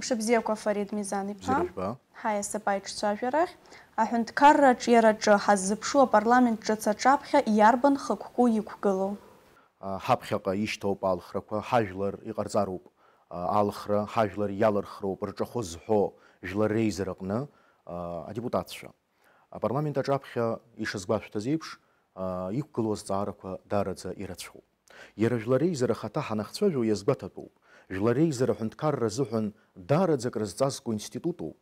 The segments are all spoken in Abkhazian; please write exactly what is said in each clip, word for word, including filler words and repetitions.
Шыбзиақәа, Фарид Мизан-иԥа. Бзиара жәба. Ҳаиасып аиҿцәажәарахь. Аҳәынҭқарра аҿиараҿы ҳаззыԥшу апарламент ҿыц аҿаԥхьа иарбан хықәку иқәгылоу? А, ҳаԥхьаҟа ишьҭоуп алхрақәа, ҳажәлар иҟарҵароуп, а, алхра, ҳажәлар иалырхроуп рҿахәы зҳәо Жәлар реизараҟны, а, адепутатцәа. Апарламент аҿаԥхьа ишазгәашәҭаз еиԥш, а, иқәгылоу азҵаарақәа даараӡа ирацәоуп. Иара Жәлар реизара ахаҭа ҳанахцәажәо иазгәаҭатәуп, Жәлар реизара аҳәынҭқарра азыҳәан даараӡа акрызҵазкуа институтуп,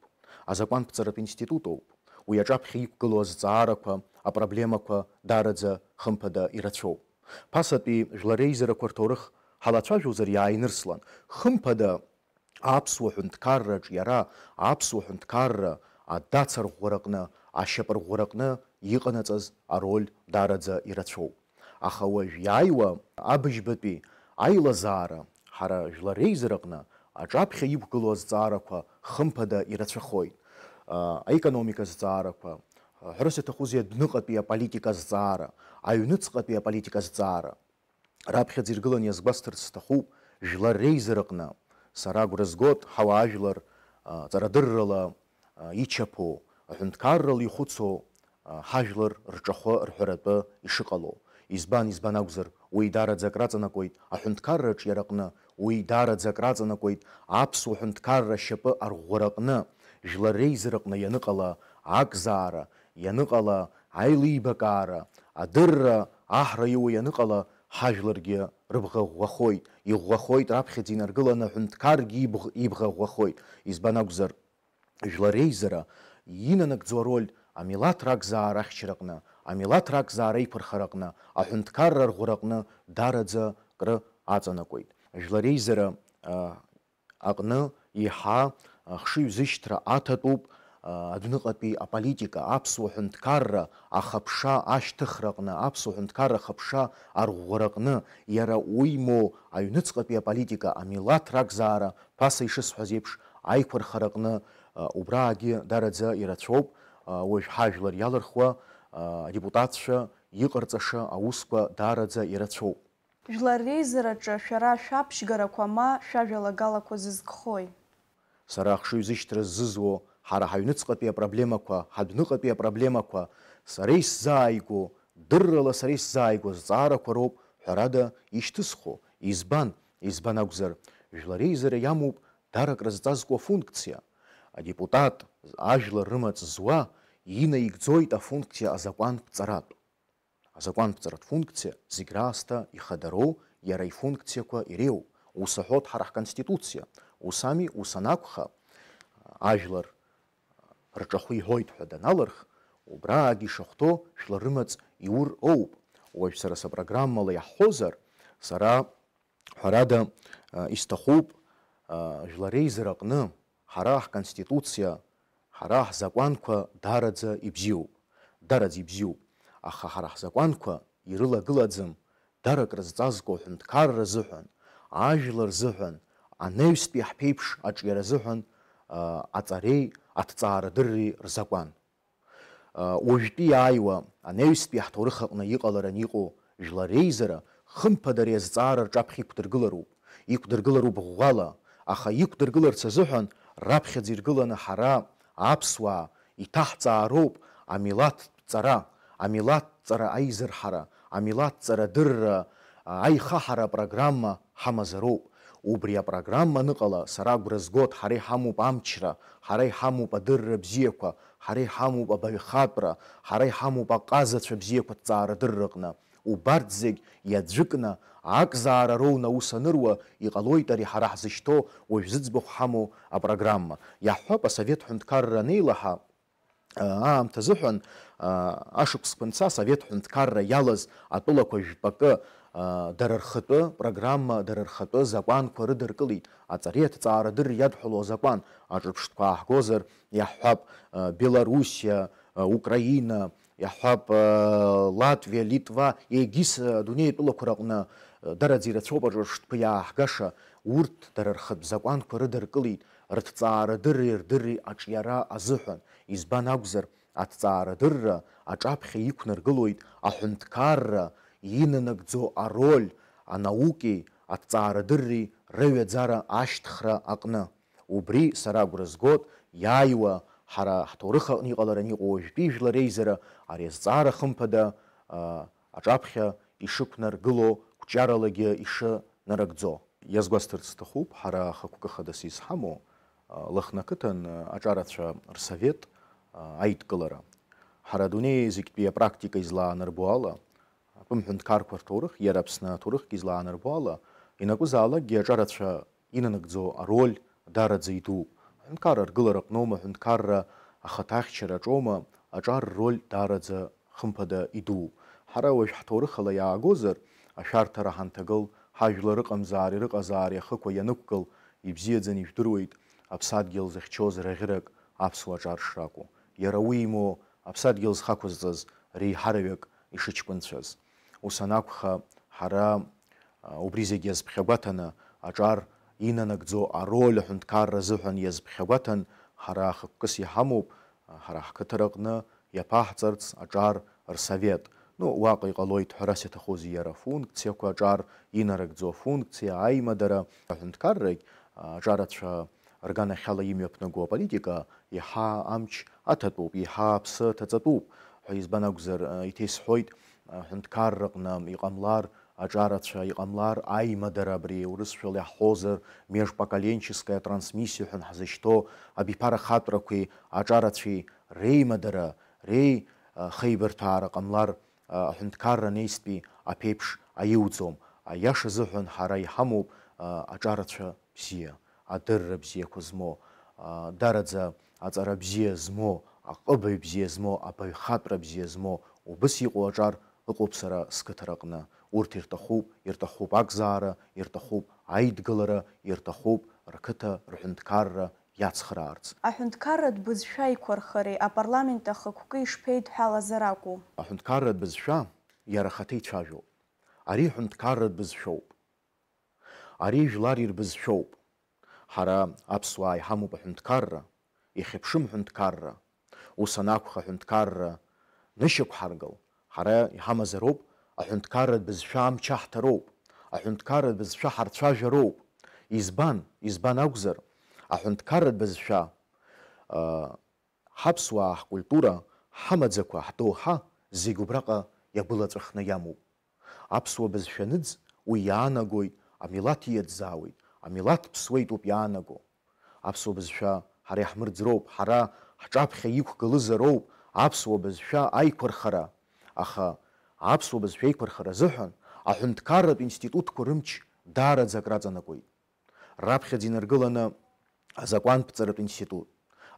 азакәанԥҵаратә институтуп. Уи аҿаԥхьа иқәгылоу азҵаарақәа, апроблемақәа даараӡа хымԥада ирацәоуп. Ԥасатәи Жәлар реизарақәа рҭоурых ҳалацәажәозар иааинырслан, хымԥада, аԥсуа ҳәынҭқарраҿ иара аԥсуа ҳәынҭқарра адацарӷәӷәараҟны, ашьапырӷәӷәараҟны иҟанаҵаз ароль даараӡа ирацәоуп. Аха уажә иааиуа абыжьбатәи аилазаара ҳара Жәлар реизараҟны аҿаԥхьа иқәгылоу азҵаарақәа хымԥада ирацәахоит. А, аекономика азҵаарақәа, ҳәарас иаҭахузеи адәныҟатәи аполитика азҵаара, аҩныҵҟатәи аполитика азҵаара. Раԥхьаӡа иргыланы иазгәасҭарц сҭахуп, Жәлар реизараҟны сара агәра згоит, ҳауаажәлар, а, ҵарадыррала, а, ичаԥо, аҳәынҭқаррала ихәыцо, а, ҳажәлар рҿахәы рҳәаратәы ишыҟало. Избан, избан акәзар, уи даараӡа акраҵанакуеит аҳәынҭқарра аҿиараҟны, уи даараӡа акраҵанакуеит аԥсуа ҳәынҭқарра ашьапы арӷәӷәараҟны, Жәлар реизараҟны ианыҟала акзаара, ианыҟала аилибакаара, адырра, аҳра иоуа ианыҟала, ҳажәларгьы рыбӷа ӷәӷәахоит, иӷәӷәахоит, раԥхьаӡа инаргыланы аҳәынҭқаргьы ибӷ-, ибӷа ӷәӷәахоит. Избан акәзар, Жәлар реизара инанагӡо ароль амилаҭ ракзаара ахьчараҟны, амилаҭ ракзаара аиқәырхараҟны, аҳәынҭқарра арӷәраҟны дараӡа кры аҵанакуеит. Жәлар реизара, а, аҟны еиҳа, а, хшыҩзышьҭра аҭатәуп, а, адәныҟатәи аполитика, аԥсуа ҳәынҭқарра ахыԥша ашьҭыхраҟны, аԥсуа ҳәынҭқарра ахыԥша арӷәӷәараҟны, иара уимоу аҩныҵҟатәи аполитика, амилаҭ ракзаара, ԥаса ишысҳәаз еиԥш, аиқәырхараҟны, а, убраагьы дараӡа ирацәоуп, а, уажә ҳажәлар иалырхуа, а, адепутатцәа иҟарҵаша аусқәа дараӡа ирацәоуп. Жәлар реизараҿы шәара шәаԥшьгарақәа ма шәажәалагалақәа зызкхои? Сара ахшыҩзышьҭра ззызуо, ҳара ҳаҩныҵҟатәи апроблемақәа, ҳадәныҟатәи апроблемақәа, сара исзааиго, дыррала сара исзааиго азҵаарақәа роуп, ҳәарада, ишьҭысхуа. Избан? Избан акәзар, Жәлар реизара иамоуп дара акрызҵазкуа функциа. Адепутат, ажәлар рымаҵ зуа, инаигӡоит афункциа азакәанԥҵаратә. Азакәанԥҵаратә функциа зегь раасҭа ихадароу, иара ифункциақәа иреиуоу. Ус аҳәоит ҳара ҳконституциа. Ус ами, ус анакәха, ажәлар рҿахәы иҳәоит ҳәа даналырх, убраагьы ишахәҭоу жәлар рымаҵ иур оуп. Уажә сара сапрограммала иаҳҳәозар, сара ҳәарада, а, исҭахуп, а, Жәлар реизара аҟны ҳара ҳконституциа, ҳара ҳзакәанқәа дараӡа ибзиоуп, дараӡа ибзиоуп, аха ҳара ҳзакәанқәа ирылагылаӡам дара акрызҵазкуа аҳәынҭқарра азыҳәан, ажәлар рзыҳәан, анаҩстәи ҳԥеиԥш аҿиара азыҳәан, а, аҵареи аҭҵаарадырреи рзакәан. Уажәтәи иааиуа анаҩстәи ҳҭоурых аҟны иҟаларан иҟоу жәлар реизара, хымԥада ари азҵаара рҿаԥхьа иқәдыргылароуп, иқәдыргылароуп ӷәӷәала, аха иқәдыргыларц азыҳәан раԥхьаӡа иргыланы ҳара, аԥсуаа, иҭаҳҵаароуп амилаҭтә ҵара, амилаҭҵара аизырҳара, амилаҭҵара адырра, аихаҳара апрограмма ҳамазароуп. Убри апрограмма аныҟала, сара агәра згоит, ҳара иҳамоуп амчра, ҳара иҳамоуп адырра бзиақәа, ҳара иҳамоуп абаҩхатәра, ҳара иҳамоуп аҟазацәа бзиақәа ҭҵаарадырраҟны. Убарҭ зегь иаӡәыкны, акзаара роуны аус аныруа, иҟалоит ари ҳара ҳзышьҭоу, уажә зыӡбахә ҳамоу апрограмма. Иаҳҳәап, асовет ҳәынҭқарра анеилаҳа, аамҭа азыҳәан, ашықәсқәа анца асовет ҳәынҭқарра иалаз атәылақәа жәпакы, дара рхатәы программа, дара рхатәы закәанқәа рыдыркылеит, аҵареи аҭҵаарадырреи иадҳәалоу азакәан, аҿырԥштәқәа ааҳгозар, иаҳҳәап, Белоруссиа, Украина, иаҳҳәап, Латвиа, Литва, егьыс адунеи атәылақәа рыҟны дараӡа ирацәоуп аҿырԥштәқәа иааҳгаша, урҭ дара рхатә закәанқәа рыдыркылеит, рыҭҵаарадырреи рдырреи аҿиара азыҳәан, избан акәзар, аҭҵаарадырра аҿаԥхьа иқәнаргылоит аҳәынҭқарра инанагӡо ароль анаукеи аҭҵаарадырреи рыҩаӡара ашьҭхра аҟны. Убри сара агәра згоит, иааиуа, ҳара ҳҭоурых аҟны иҟалараны иҟоу уажәтәи жәлар реизара ари азҵаара хымԥада, а, аҿаԥхьа ишықәнаргыло, қәҿиаралагьы ишынарыгӡо. Иазгәасҭарц сҭахуп, ҳара ахықәкы хадас изҳамоу, а, Лыхны ақыҭан, а, аҿарацәа рсовет, а, аидкылара. Ҳара адунеи зегьтәи апрактика излаанарбо ала, атәым ҳәынҭқарқәа рҭоурых, иара Аԥсны аҭоурыхгьы излаанарбо ала, ианакәызаалакгьы аҿарацәа инанагӡо ароль даараӡа идууп. Аҳәынҭқарра аргылара аҟноума, аҳәынҭқарра ахаҭа ахьчараҿоума, аҿар рроль даараӡа хымԥада идууп. Ҳара уажә ҳҭоурыхала иаагозар, ашәарҭара ҳанҭагыл, ҳажәлар рыҟамзаареи рыҟазаареи ахықәа ианықәгыл, ибзиаӡаны ижәдыруеит аԥсадгьыл зыхьчоз раӷьырак аԥсуа аҿар шракәу. Иара уимоу, аԥсадгьыл зхақәызҵаз реиҳараҩык ишыҷкәынцәаз. Ус анакәха, ҳара, а, убри зегь иазԥхьагәаҭаны, аҿар инанагӡо ароль аҳәынҭқарра азыҳәан иазԥхьагәаҭан, ҳара хықәкыс иҳамоуп, а, ҳара ҳқыҭараҟны иаԥаҳҵарц аҿар рсовет. Ну, уаҟа иҟалоит, ҳәарас иаҭахузеи, иара афункциақәа, аҿар инарыгӡо афункциа, аимадара, аҳәынҭқаррагь, а, аҿарацәа рганахьала имҩаԥнаго аполитика еиҳа амч аҭатәуп, еиҳа аԥсы ҭаҵатәуп ҳәа, избан акәзар, иҭесҳәоит, аҳәынҭқарраҟны иҟамлар аҿарацәа, иҟамлар аимадара, абри урысшәала иаҳҳәозар, межпоколенческая трансмиссия ҳәа ҳзышьҭоу абиԥарахатәрақәеи аҿарацәеи реимадара, реи, а, хеибарҭәаара ҟамлар, а, аҳәынҭқарра неизтәи аԥеиԥш аиуӡом. Аиаша азыҳәан ҳара иҳамоуп, а, аҿарацәа бзиа, адырра бзиақәа змоу, а, дараӡа аҵара бзиа змоу, аҟыбаҩ бзиа змоу, абаҩхатәра бзиа змоу, убыс иҟоу аҿар ыҟоуп сара сқыҭараҟны. Урҭ ирҭахуп, ирҭахуп акзаара, ирҭахуп аидгылара, ирҭахуп рқыҭа, рҳәынҭқарра иацхраарц. Аҳәынҭқарратә бызшәа аиқәырхареи апарламент ахықәкы ишԥеидҳәалаз ракәу? Аҳәынҭқарратә бызшәа иара ахаҭа ицәажәоуп. Ари ҳәынҭқарратә бызшәоуп. Ари жәлар ирбызшәоуп. Ҳара, аԥсуаа, иҳамоуп аҳәынҭқарра, ихьыԥшым ҳәынҭқарра. Ус анакәха, аҳәынҭқарра нышьақәҳаргыл, ҳара иҳамазароуп, аҳәынҭқарратә бызшәа амч аҳҭароуп, аҳәынҭқарратә бызшәа ҳарцәажәароуп. Избан, избан акәзар, аҳәынҭқарратә бызшәа, а, ҳаԥсуаа, ҳкультура, ҳамаӡақәа, ҳдоуҳа зегь убраҟа иагәылаҵәахны иамоуп. Аԥсуа бызшәа аныӡ, уи иаанагоит, амилаҭ иаӡӡаауеит, амилаҭ ԥсуеитәуп иаанаго. Аԥсуа бызшәа ҳара иаҳмырӡроуп, ҳара ҳҿаԥхьа иқәгылызароуп аԥсуа бызшәа аиқәырхара. Аха аԥсуа бызшәа аиқәырхара азыҳәан аҳәынҭқарратә институтқәа рымч даараӡа акраҵанакуеит. Раԥхьаӡа инаргыланы азакәантәҵаратә институт,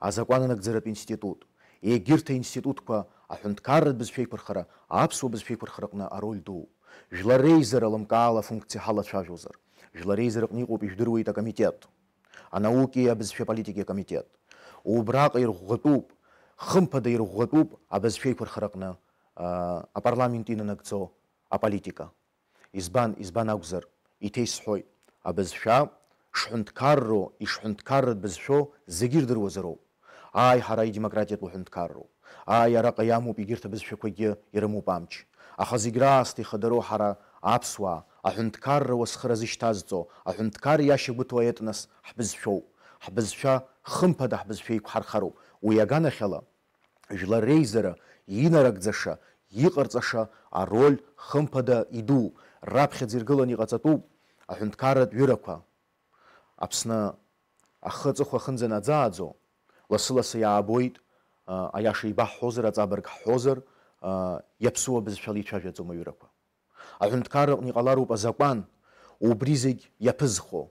азакәаннагӡаратә институт, егьырҭ аинститутқәа аҳәынҭқарратә бызшәеиқәырхара, аԥсуа бызшәеиқәырхараҟны ароль дууп. Жәлар реизара лымкаала афункциа ҳалацәажәозар, Жәлар реизараҟны иҟоуп, ижәдыруеит, акомитет, анаукеи абызшәа политикеи акомитет. Убраҟа ирӷәӷәатәуп, хымԥада ирӷәӷәатәуп абызшәеиқәырхараҟны, а, апарламент инанагӡо аполитика. Избан, избан акәзар, иҭесҳәоит, абызшәа шҳәынҭқарроу, ишҳәынҭқарратә бызшәоу зегьы ирдыруазароуп. Ааи, ҳара идемократиатә уҳәынҭқарроуп. Ааи, араҟа иамоуп, егьырҭ абызшәақәагьы ирымоуп амч. Аха зегь раасҭа ихадароу ҳара, аԥсуаа, аҳәынҭқарра уасхыра зышьҭазҵо, аҳәынҭқар иашьагәыҭоу аетнос ҳбызшәоуп. Ҳбызшәа, хымԥада ҳбызшәа еиқәҳархароуп. Уи аганахьала, Жәлар реизара инарыгӡаша, иҟарҵаша ароль хымԥада идуу, раԥхьаӡа иргыланы иҟаҵатәуп аҳәынҭқарратә ҩырақәа. Аԥсны ахы аҵыхәа ахынӡанаӡааӡо, лассы-лассы иаабоит, а, аиаша еибаҳҳәозар, аҵабырг ҳҳәозар, а, иаԥсуа бызшәала ицәажәаӡом аҩырақәа. Аҳәынҭқарраҟны иҟалароуп азакәан, убри зегь иаԥызхо,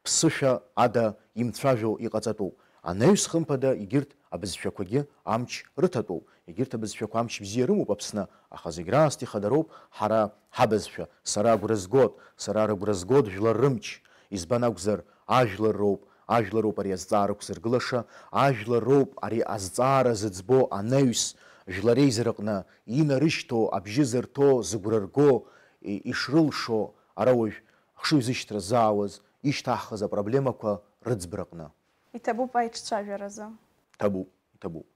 ԥсышәа ада имцәажәо иҟаҵатәуп. Анаҩс, хымԥада, егьырҭ абызшәақәагьы амч рыҭатәуп. Егьырҭ абызшәақәа амч бзиа рымоуп Аԥсны, аха зегь раасҭа ихадароуп ҳара ҳабызшәа. Сара агәра згоит, сара рыгәра згоит жәлар рымч. Избан акәзар, ажәлар роуп, ажәлароуп ари азҵаара ықәзыргылаша, ажәлар роуп ари азҵаара зыӡбо анаҩс, жәлар реизараҟны инарышьҭоу, абжьы зырҭо, зыгәра рго, и-, ишрылшо, ара уажә ахшыҩзышьҭра ззаауаз, ишьҭаҳхыз апроблемақәа рыӡбраҟны. Иҭабуп аиҿцәажәаразы. Ҭабуп, иҭабуп.